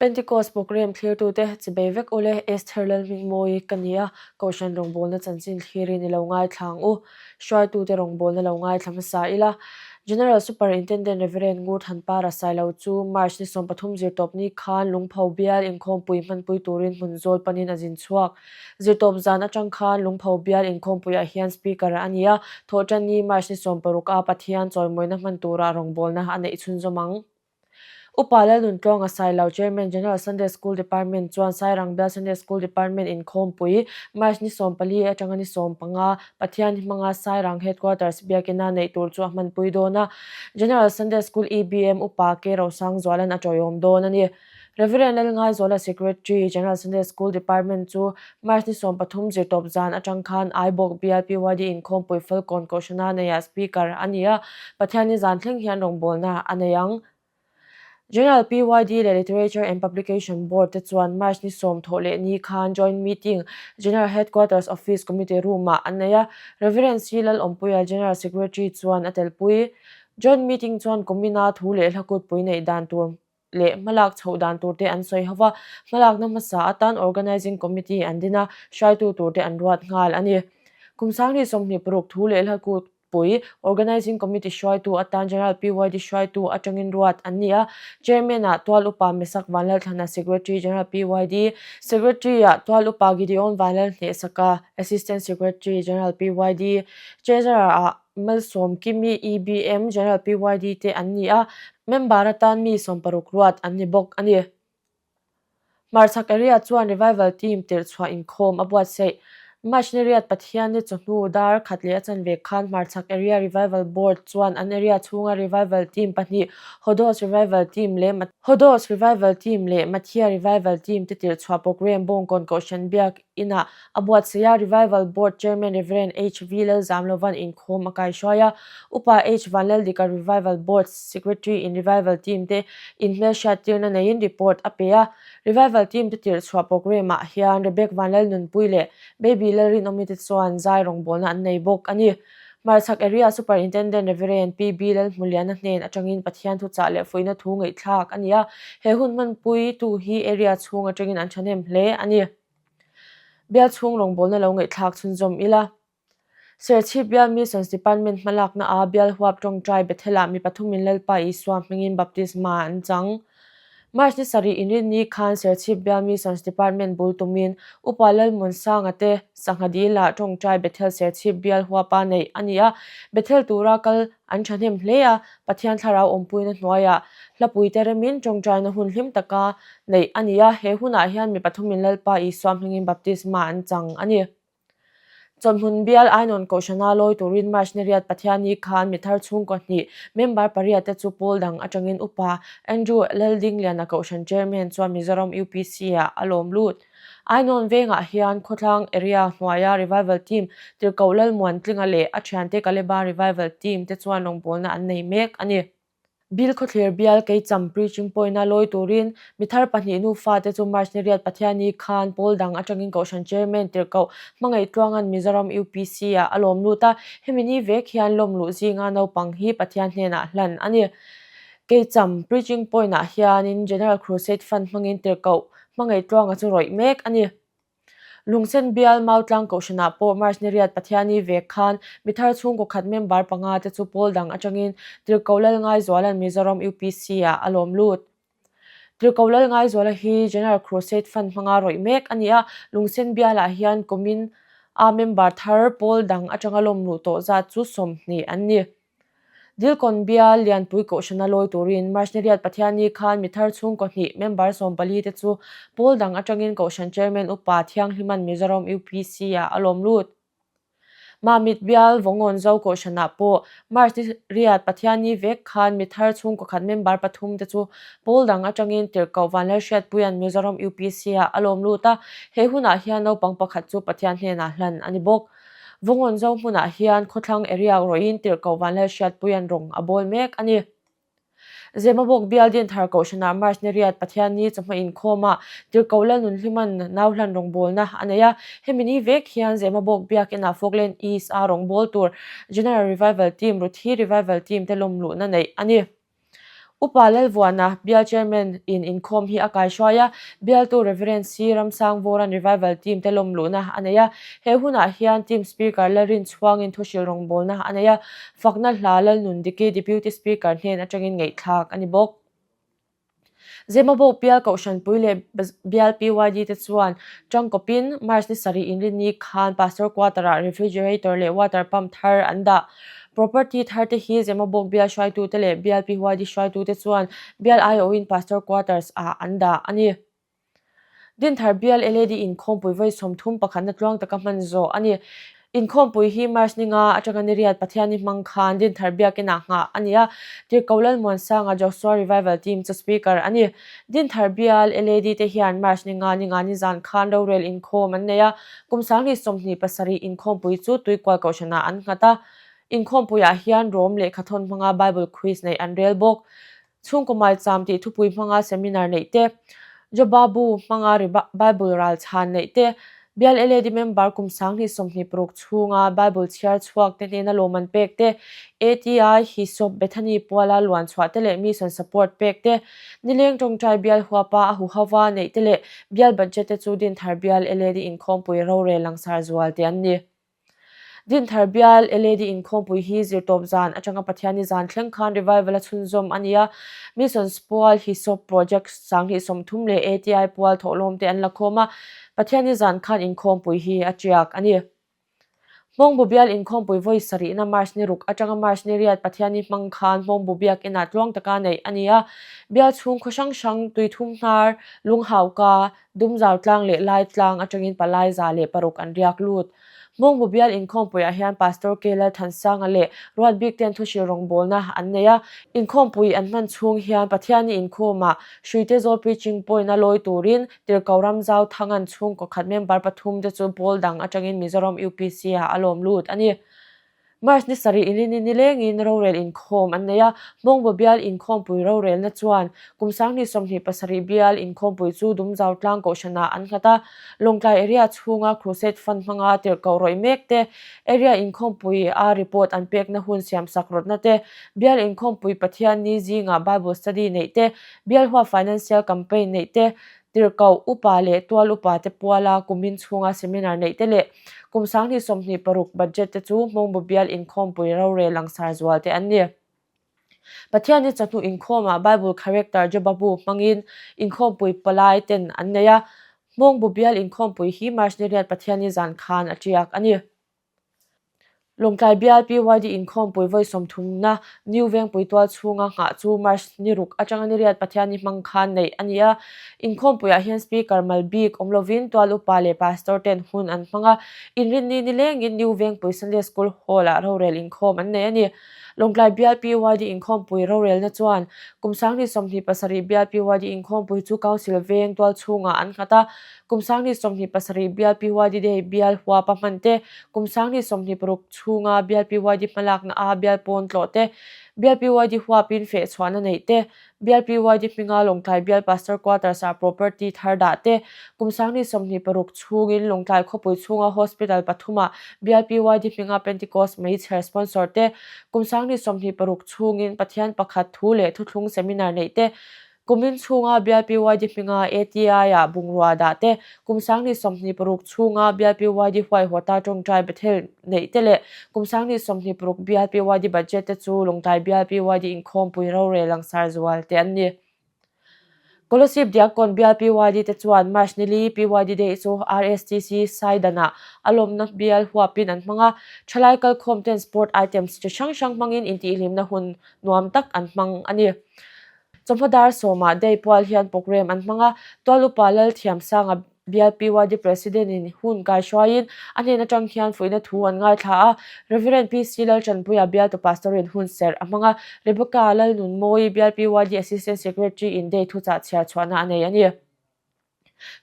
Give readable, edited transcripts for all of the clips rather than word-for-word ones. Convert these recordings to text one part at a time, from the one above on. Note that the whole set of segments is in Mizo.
Pentecost programme thlirtute chibei vek ule Esther Lalhmingmawii ka ni a, Kohhran rawngbawlna chanchin thlirin i lo ngaithla ang u. Hruaitute rawngbawlna lo ngaithla hmasa ila. General Superintendent Rev. Ngurthanpara Sailo chu March ni 13 zirtawpni khan Lungpho bial inkhawmpui hmanpui turin hmun zawl panin a zin chhuak. Zirtawp zan atang khan Lungpho bial inkhawmpuiah hian Speaker a ni a, Thawhtanni March ni 16 a Pathian chawimawina hman tura rawngbawlna a neih chhunzawm ang. Upa Lalnuntluanga Sailo, Chairman, General Sunday School Department chuan Sairang Bial Sunday School Department inkhawmpui March ni 14 atanga ni 15 Pathian hmanga Sairang Headquarters biakina neih tur chu a hmanpui dawn a, General Sunday School EBM Upa K Rosangzuala'n a tawiawm dawn a ni. Reverend Lalngaizuala Secretary, General Sunday School Department chu March ni 13 zirtawp zan atang khan Aibawk Bial PYD inkhawmpui Falkawn Kohhrana neiah Speaker a ni a, Pathianni zan thleng hian rawngbawlna a nei ang. General PYD leh Literature and Publication Board te chuan March ni sawm thawh leh ni khan Joint Meeting General Headquarters Office Committee Room-ah an nei a, Reverend C Lalawmpuia General Secretary chuan a telpui. Joint Meeting chuan kumin-a thu leh hla kutpui neih dan tur leh hmalak chhoh dan tur te an sawi ho va, hmalakna hmasa atan Organising Committee an din a, hruaitu tur te an ruat nghal a ni. Kum sangni 26 thu leh hla kutpui Organising Committee hruaitu atan General PYD hruaitu atangin ruat an ni a, Chairman ah Tual Upa Mesak Vanlalthlana Secretary General PYD, Secretary ah Tual Upa Gideon Vanlalhnehsaka Assistant Secretary General PYD, Treasurer ah Malsawm Kimi, EBM, General PYD te an ni a, member atan mi 60 ruat an ni bawk a ni. Hmarchhak area chuan Revival Team tirh chhuah inkhawm a buatsaih. March ni riat Pathian ni chawhnu dar khat leh a chanve khan Hmarchhak Area Revival Board chuan an area chhunga Revival Team pahnih Hodos Revival Team leh Hodos Revival Team leh Mathia Revival Team te tirh chhuah programme Bawngkawn Kohhran Biak Inah a buatsaih a, Revival Board Chairman Rev. HV Lalzamlovan inkhawm a kaihruai a, Upa H Vanlaldika Revival Board Secretary in Revival Team te inhmelhriattirna neiin report a pe a, Revival Team te tirh chhuah programme ah hian Rebek Vanlalnunpui leh Baby Lalrinawmi te chuan zai rawngbawlna an nei bawk a ni. Hmarchhak Area Superintendent Rev. PB Lalhmuliana hnen atangin Pathian thuchah leh fuihna thu ngaihthlak a ni a, he hun hmanpui tu hi area chhung atangin an thahnem hle a ni. Bial chhung rawngbawlna lo ngaihthlak chhunzawm ila. Serchhip Bial Missions Department hmalakna a Bial huap tawngtai Bethel-ah mi pathumin Lalpa Isua hmingin baptisma an chang. March ni sarih inrinni khan Serchhip Bial Missions Department bul tumin Upa Lalmunsanga te sangha dil-ah tawngtai Bethel Serchhip Bial huapa neih a ni a, Bethel tura kal An thahnem hle a, Pathian thlarau awmpuina hnuaiah hlapuite remin tawngtaina hun hlim taka neih a ni a, he hunah hian mi pathumin Lalpa Isua hmingin baptisma an chang a ni. Chawlhhmun bial Ainawn Kohhrana lawi turin March ni riat Pathianni khan mi thar chhungkaw hnih member pariat te chu pawl dang atangin Upa Andrew Laldingliana Kohhran Chairman chuan Mizoram UPC-ah a lawm lut. Ainawn vengah hian khawtlang area hnuaia Revival Team Tirhkoh Lalmuantlinga leh a thiante Kaleba Revival Team te chuan rawngbawlna an nei mek a ni. Bill Khawthlir bial Keicham Preaching Point-a lawi turin mi thar pahnih nufa te chu March ni riat Pathianni khan pawl dang atangin Kohhran Chairman Tirhkoh Hmangaih Tluanga'n Mizoram UPC-ah a lawm lut a, hemi ni vek hian lawm luh zinga naupang hi Pathian hnenah hlan a ni. Keicham Preaching Point-ah hianin General Crusade Fund hmangin Tirhkoh Hmangaih Tluanga chu rawih mek a ni. Lungsen bial Mautlang Kohhranah pawh March ni riat Pathiani vek khan mi thar chhungkaw khat member panga te chu pawl dang atangin Tirhkoh Lalngaizuala'n Mizoram UPC-ah a lawm lut. Tirhkoh Lalngaizuala hi General Crusade Fund hmanga rawih mek a ni a, Lungsen bialah hian kumin a member thar pawl dang atanga lawm luh tawh zat chu 20 an ni. Dilkawn bial Lianpui Kohhrana lawi turin March ni riat Pathianni khan mi thar chhungkaw hnih member 14 te chu pawl dang atangin Kohhran Chairman Upa Thianghliman Mizoram UPC-ah a lawm lut. Mamit bial Vawngawn Zo Kohhranah pawh March ni riat Pathianni vek khan mi thar chhungkaw khat member pathum te chu pawl dang atangin Tirhkoh Vanlalhriatpuia'n Mizoram UPC-ah a lawm lut a, he hunah hian naupang pakhat chu Pathian hnenah hlan a ni bawk. Vawngawn Zo hmunah hian khawthlang area rawhin Tirhkoh Vanlalhriatpuia'n rawng a bawl mek a ni. Zemabawk bial Dinthar Kohhranah March ni riat Pathianni chawhma inkhawmah Tirhkoh Lalnunhlima'n nauhlan rawngbawlna a nei a. Hemi ni vek hian Zemabawk biakinah Falkland East a rawngbâwl tur General Revival Team, Ruthi Revival Team te lawmluhna neih a ni. Upa Lalvuana, Bial Chairman in inkhawm hi a kaihruai a, Bialtu Rev. C. Ramsangvawra'n Revival Team te lawm luhna a nei a. He hunah hian Team Speaker Lalrin chhuangin thuhrilh rawngbawlna a nei a, fakna hla Lalnundiki Deputy Speaker hnen atangin ngaihthlak a ni bawk. Zemabawk Bial Kohhranpui leh Bial PYD te chuan tangkawpin March ni sarih inrinni khan Pastor Quarter-ah Refrigerator leh Water Pump thar an dah. Property thar te hi Zemabawk Bial hruaitute leh Bial PYD hruaitute chuan Bial aiawhin Pastor Quarters-ah an dah a ni. Dinthar Bial LAD inkhawmpui vawi 30 pakhatna tluang taka hman zawh a ni. Inkhawmpui hi March ni nga atanga ni riat Pathianni hmang khan Dinthar Biakinah nghah a ni a, Tirhkoh Lalmuansanga Joshua Revival Team chu Speaker a ni. Dinthar Bial LAD te hian March ni nga ni nga ni zan khan rorel inkhawm an nei a, kum 2027 inkhawmpui chu Tuikual Kohhranah an nghat a. Inkhawmpuiah hian Rom lehkhathawn hmanga Bible Quiz neih an rel bawk. Chhungkaw maicham tih thupui hmanga seminar neih te, Joba bu hmanga Bible ral chhan neih te, Bial LAD member kum 2026 chhunga Bible chhiar chhuak te hnena lawmman pek te, ATI Hisop Bethany puala luan chhuah te leh mission support pek te, nileng tawngtai bial huapa a huhova neih te leh bial budget te chu Dinthar Bial LAD inkhawmpui rorel langsar zual te an ni. Dinthar bial LAD inkhawmpui hi zirtawp zan atanga Pathianni zan thleng khan revival a chhunzawm a ni a, Missions pual Hisop Project 2030 leh ATI pual thawhlawm te an la khawm a, Pathianni zan khan inkhawmpui hi a tiak a ni. Hmawngbu bial inkhawmpui vawi sarihna March ni ruk atanga March ni riat Pathianni hmang khan Hmawngbu biakinah tluang taka neih a ni a, bial chhung khaw hrang hrang Tuithum hnar, Lunghauka, Dumzau tlang leh Lai tlang atangin palai 106 an riak lut. Hmawngbu bial inkhawmpuiah hian Pastor K. Lalthansanga leh Ruat Bik ten thuhrilh rawngbawlna an nei a. Inkhawmpui an hman chhung hian Pathianni inkhawmah Hruite Zawl Preaching Point-a lawi turin Tirhkoh Ramzau Thangan chhungkaw khat member pathum te chu pawl dang atangin Mizoram UPC-ah a lawm lut a ni. March ni sarih inrini nilengin rorel inkhawm an nei a, Hmawngbaw bial inkhawmpui rorelna chuan kum 2027 bial inkhawmpui chu Dumzau tlang kohhranah an nghat a, Lawngtlai area chhunga Crusade Fund hmanga tirhkoh rawih mek te, area inkhawmpui a report an pekna hun siamsak rawtna te, bial inkhawmpui Pathianni zingah Bible study neih te, bial hua financial campaign neih te, Tirhkoh upa leh tual upa te puala kumin chhunga seminar neih te leh kum 2026 budget te chu Hmawngbu bial inkhawmpui rorel langsar zual te an ni. Pathianni chawhnu inkhawmah Bible character Joba bu hmangin inkhawmpui palai ten an nei a, Hmawngbu bial inkhawmpui hi March ni riat Pathianni zan khan a tiak a ni. Lawngtlai bial PYD inkhawmpui vawi sawmthumna New Vengpui tual chhunga nghah chu March ni ruk atanga ni riat Pathianni hmang khan neih a ni a. Inkhawmpuiah hian Speaker mal bik awm lovin tual upa leh Pastor ten hun an hmang a. Inrinni nilengin New Vengpui Sunday School Hall-ah rorel inkhawm an nei a ni. Lawngtlai bial PYD inkhawmpui rorelna chuan kum 2027 bial PYD inkhawmpui chu Council veng tual chhungah an nghat a. Kum 2027 bial PYD Day bial huapa hman te, kum 2026 chhunga bial PYD hmalakna a bial pawn tlawh te, bial PYD huapin feh chhuahna neih te, bial PYD hminga Lawngtlai bial Pastor Quarters ah property thar dah te, kum 2026 chhungin Lawngtlai khawpui chhunga hospital pathumah bial PYD hminga Pentecost meichher sponsor te, kum 2026 chhungin Pathian pakhat thu leh thuthlung seminar neih te, Kumin chhunga bial PYD hminga ATI-ah bungrua dah te, kum 2026 chhunga bial PYD huaihawta tawngtai Bethel neih te leh kum 2026 bial PYD budget te chu Lawngtlai bial PYD inkhawmpui rorel langsar zual te an ni. Kolasib Diakkawn bial PYD te chuan March ni li PYD Day chu RSTC Saidanah a lawmna bial huapin an hmang a, thalai kalkhawm ten sport items chi hrang hrang hmangin intihhlimna hun nuam tak an hmang a ni. Chawhma dar sawmah day pual hian programme an hmang a, Tualupa Lalthiamsanga bial PYD President in hun kai hruaiin a hnen atang hian fuihna thu an ngaithla a, Rev. PC Laltanpuia bialtu Pastor in hun serh a hmang a, Rebecca Lalnunmawii bial PYD Assistant Secretary in day thuchah chhiar chhuahna a nei a ni.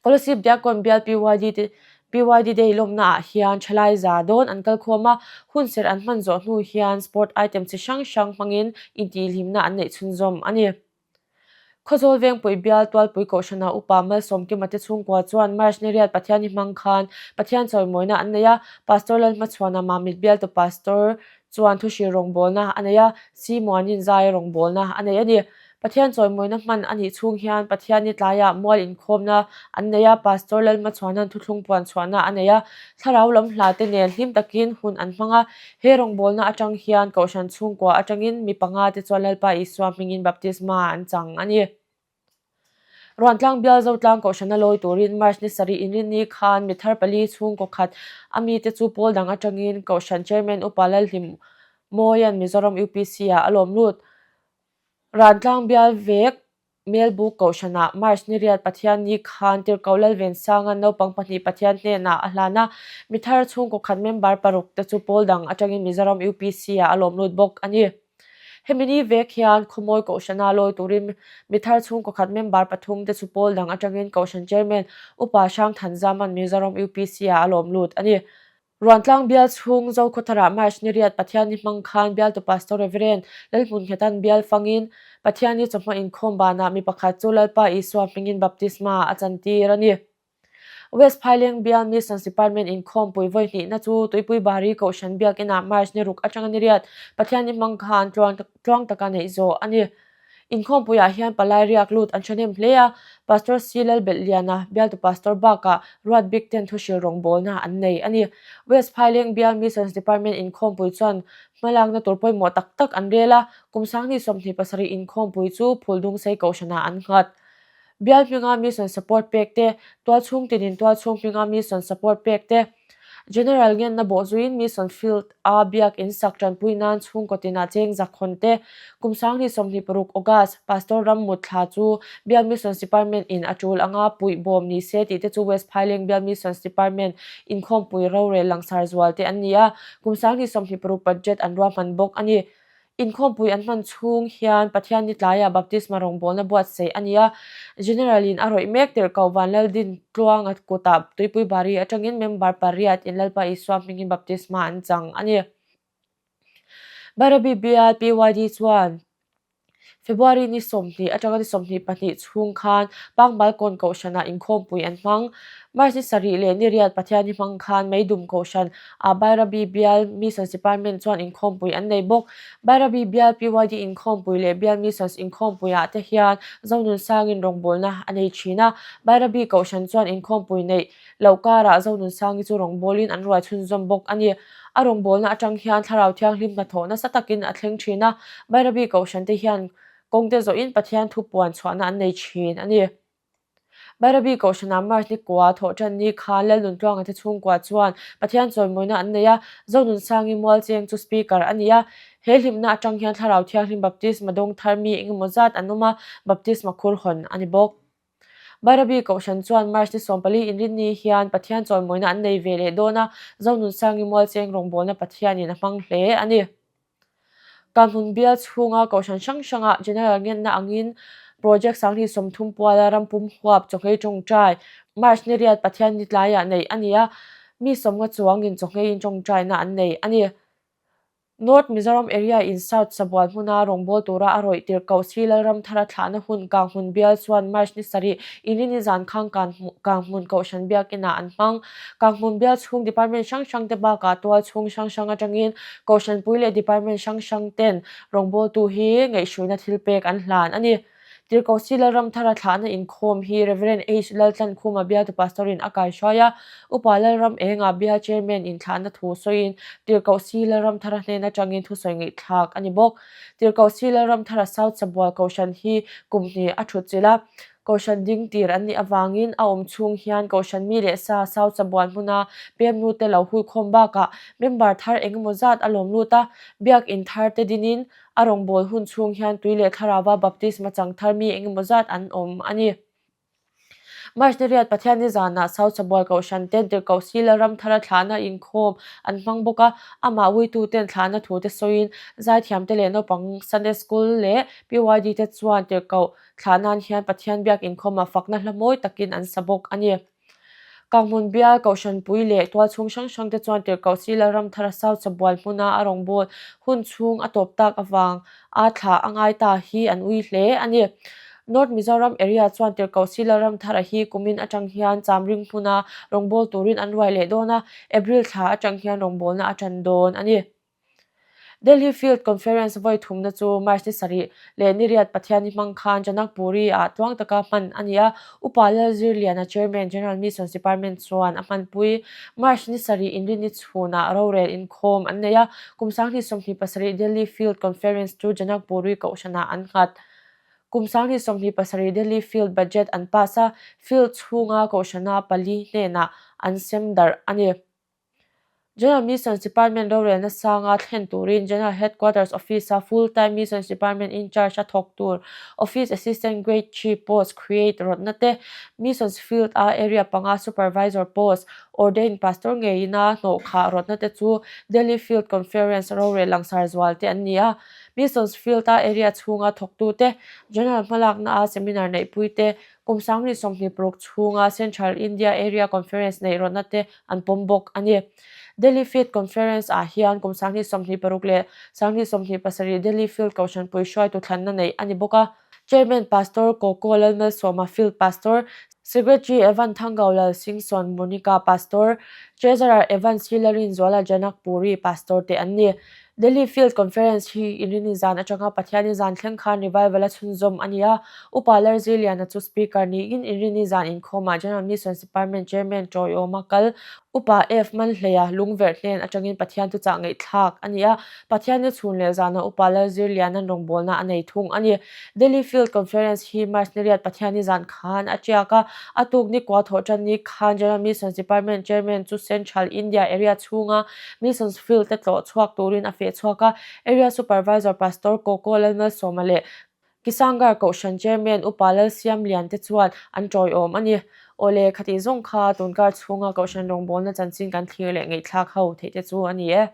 Kolasib Diakkawn bial PYD te PYD Day lawmna ah hian thalai za dawn an kal khawm a, hun serh an hman zawh hnu hian sport item chi hrang hrang hmangin intihhlimna an neih chhunzawm a ni. Khawzawl Vengpui bial Tualpui Kohhrana upa Malsawmkima te chhungkua chuan March ni riat Pathianni hmang khan Pathian chawimawina an nei a, Pastor Lalhmachhuana Mamit bialtu Pastor chuan thuhrilh rawngbawlna a nei a, Simuanin zai rawngbawlna a nei a ni. Pathian chawimawina hman a nih chhung hian Pathianni tlaiah mual inkhawmna an nei a, Pastor Lalhmachhuana'n thuthlung puan chhuahna a nei a, thlarau lam hla te nen hlim takin hun an hmang a. He rawngbawlna atang hian Kohhran chhungkua atangin mi panga te chuan Lalpa Isua hmingin baptisma an chang a ni. Ruantlang bial Zotlang Kohhrana lawi turin March ni sarih inrinni khan mi thar pali chhungkaw khat a mite chu pawl dang atangin Kohhran Chairman Upa Lalhlim Mawia'n Mizoram UPC-ah a lawm lut. Rantlang bial vek Melbuk Kohhranah March ni riat Pathianni khan Tirhkoh Lalvensanga'n naupang pahnih Pathian hnenah a hlan a, mi thar chhungkaw khat member paruk te chu pawl dang atangin Mizoram UPC-ah a lawm lut bawk a ni. Hemi ni vek hian Khawmawi Kohhrana lawi turin mi thar chhungkaw khat member pathum te chu pawl dang atangin Kohhran Chairman Upa Hrangthanzaman Mizoram UPC-ah a lawm lut a ni. Ruantlang bial chhung Zokhawtharah March ni riat Pathianni hmang khan bialtu Pastor Rev. Lalhmunnghetan bial fangin Pathianni chawhma inkhawm banah mi pakhat chu Lalpa Isua hmingin baptisma a chantir a ni. West Phaileng bial Missions Department inkhawmpui vawi hnihna chu Tuipui Bari Kohhran Biakinah March ni ruk atanga ni riat Pathianni hmang khan tluang taka neih zawh a ni. Inkhawmpuiah hian palai riak lut an thahnem hle a, Pastor C. Lalbelhliana, bialtu pastor bakah ruat bik ten thuhril rawngbawlna an nei a ni. West Phaileng bial Missions Department inkhawmpui chuan hmalakna tur pawimawh tak tak an rel a, kum 2027 inkhawmpui chu Phuldungsei Kohhranah an nghat. Bial hminga mission support pek te, tualchhung tinin tualchhung hminga mission support pek te, General ngenna bawhzuiin mission field a biak in sak tanpui nan chhungkaw tinah cheng zak hawn te, kum 2026 August, Pastor ram mut thla chu Bial Missions Department in a tul anga puih bawm ni se tih te chu West Phaileng Bial Missions Department inkhawmpui rorel langsar zual te an ni a, kum 2026 budget an ruahman bawk a ni. Inkhawmpui an hman chhung hian Pathianni tlaiah baptisma rawngbawlna buatsaih a ni a, General-in a rawih mek tirh koh Vanlaldin Tluanga kutah Tuipui Bari atangin member pariat in Lalpa Isua hmingin baptisma an chang a ni. Bairabi bial PYD chuan February ni 20 atanga ni 22 chhung khan Pangbalkawn Kohhranah inkhawmpui an hmang. March ni sarih leh ni riat Pathianni hmang khan Meidum Kohhran ah Bairabi Bial Missions Department chuan inkhawmpui an nei bawk. Bairabi Bial PYD inkhawmpui leh Bial Missions inkhawmpui ah te hian Zonunsangin rawngbawlna a nei thin a. Bairabi Kohhran chuan inkhawmpui neih loh karah Zonunsangi chu rawngbawlin an ruai chhunzawm bawk a ni. A rawngbawlna atang hian Thlarau Thianghlim hnathawh nasa takin a thleng thin a. Bairabi Kohhran te hian kawngte zawhin Pathian thu puan chhuahna an nei thin a ni. Bairabi Kohhranah March ni kua thawh tan ni khan Lalnuntluanga te chhungkua chuan Pathian chawimawina an nei a, Zonunsangi Mualcheng chu Speaker a ni a. He hlimna atang hian Thlarau Thianghlim Baptisma dawng thar mi engemaw zat an awm a, Baptisma khur hawn a ni bawk. Bairabi Kohhran chuan March ni 14 inrinni hian Pathian chawimawina an nei ve leh dawn a, Zonunsangi Mualcheng rawngbawlna Pathianin a hmang hle a ni. Kanhmun bial chhunga kohhran hrang hrangah General ngenna angin Project 2030 puala rampum huap chawngei tawngtai March ni riat Pathian ni tlaiah neih a ni a, mi sawmnga chuangin chawngeiin tawngtaina an nei a ni. North Mizoram Area in South Sabual hmuna rawngbâwl tura a rawih tirh koh si Lalramthara thlahna hun Kanghmun bial chuan March ni sarih Inrini zan khang Kanghmun Kohhran Biakinah an hmang. Kanghmun bial chhung department hrang hrang te bakah tual chhung hrang hrang atangin Kohhranpui leh department hrang hrang ten rawngbawltu hi ngaihhruina thil pek an hlan a ni. Tirhkoh Si Lalramthara thlahna inkhawm hi Rev. H. Laltlankhuma bialtu pastor in a kaihruai a, Upa Lalram Enga bial chairman in thlahna thu sawiin Tirhkoh Si Lalramthara hnen atangin thusawi ngaihthlak a ni bawk. Tirhkoh Si Lalramthara South Sabual Kohhran hi kum hnih a thutchilh a, Kohhran ding tir an nih avangin a awm chhung hian Kohhran mi leh sa South Sabual hmuna pemnu te lo huikhawm bakah member thar engemaw zat a lawm lut a, Biakin thar te dinin a rawngbâwl hun chhung hian tui leh thlarauva baptisma chang thar mi engemaw zat an awm a ni. March ni riat Pathianni zanah South Sabual Kohhran ten Tirhkoh Sila ram thara thlahna inkhawm an hmang bawk a, amah uituten thlahna thu te sawiin zaithiamte leh naupang Sunday School leh PYD te chuan Tirhkoh Thlah nan hian Pathian biak inkhawmah fakna hla mawi takin an sa bawk a ni. Kanghmun bial, Kohhranpui leh tualchhung hrang hrang te chuan Tirhkoh Sila Ramthara South Sabual hmuna a rawngbâwl hun chhung a tawp tak avang a thlah a ngai ta hi an ui hle a ni. North Mizoram Area chuan Tirhkoh Sila Ramthara hi kumin atang hian Chamring hmuna rawngbâwl turin an ruai leh dawn a, April thla atang hian rawngbâwlna a tan dawn a ni. Delhi Field Conference vawi thumna chu March ni sarih leh ni riat Pathianni hmang khan Janakpuri ah tluang taka hman a ni a, Upa Lalzirliana Chairman General Missions Department chuan a hmanpui. March ni sarih inrinni chhunah rorel inkhawm an nei a, kum 2027 Delhi Field Conference chu Janakpuri kohhranah an nghat. Kum 2027 Delhi Field Budget an pass a, field chhunga kohhrana pali hnenah an sem darh a ni. General Missions Department rorelna sanga thlen turin General Headquarters Office-a Full Time Missions Department in-charge a thawk tur Office Assistant Grade Three post create rawtna te, Missions Field-a Area panga Supervisor post, Ordained Pastor ngeina hnawhkhah rawtna te chu Delhi Field Conference rorel langsar zual te an ni a. Missions Field-a area chhunga thawktute, General hmalakna-a seminar neihpuite, Kum 2026 chhunga Central India Area Conference neih rawtna te an pawm bawk a ni. Delhi Field Conference ah hian kum 2026 leh 2027 Delhi Field Kohhranpui hruaitu thlanna neih a ni bawk a. Chairman Pastor Koko Lalmalsawma Field Pastor, Secretary Evan Thangau Lalsingson Monica Pastor, Treasurer Evan Silarinzuala Janakpuri Pastor te an ni. Delhi Field Conference hi Inrini zan atanga Pathiani zan thleng khan revival a chhunzawm a ni a. Upa Larziliana chu Speaker niin Inrini zan inkhawmah General Missions Department Chairman Tawiawma kal Upa F Manhleia lungverh hnen atangin Pathian thuchah ngaihthlak a ni a. Pathiani chhun leh zanah Upa Lalzirliana'n rawngbawlna a nei thung a ni. Delhi Field Conference hi March ni riat Pathiani zan khan a tiak a. A tuk ni kua thawh tan ni khan General Missions Department Chairman chu Central India area chhunga Missions Field te tlawh chhuak turin a feh chhuak a, Area Supervisor Pastor Koko Lalmalsawma leh Kisangar Kohhran Chairman Upa Lalsiamlian te chuan an tawiawm a ni. Awle, khatih zawng kha tunkar chhunga Kohhran rawngbawlna chanchin kan thlir leh ngaihthlak ho theih te chu a ni e.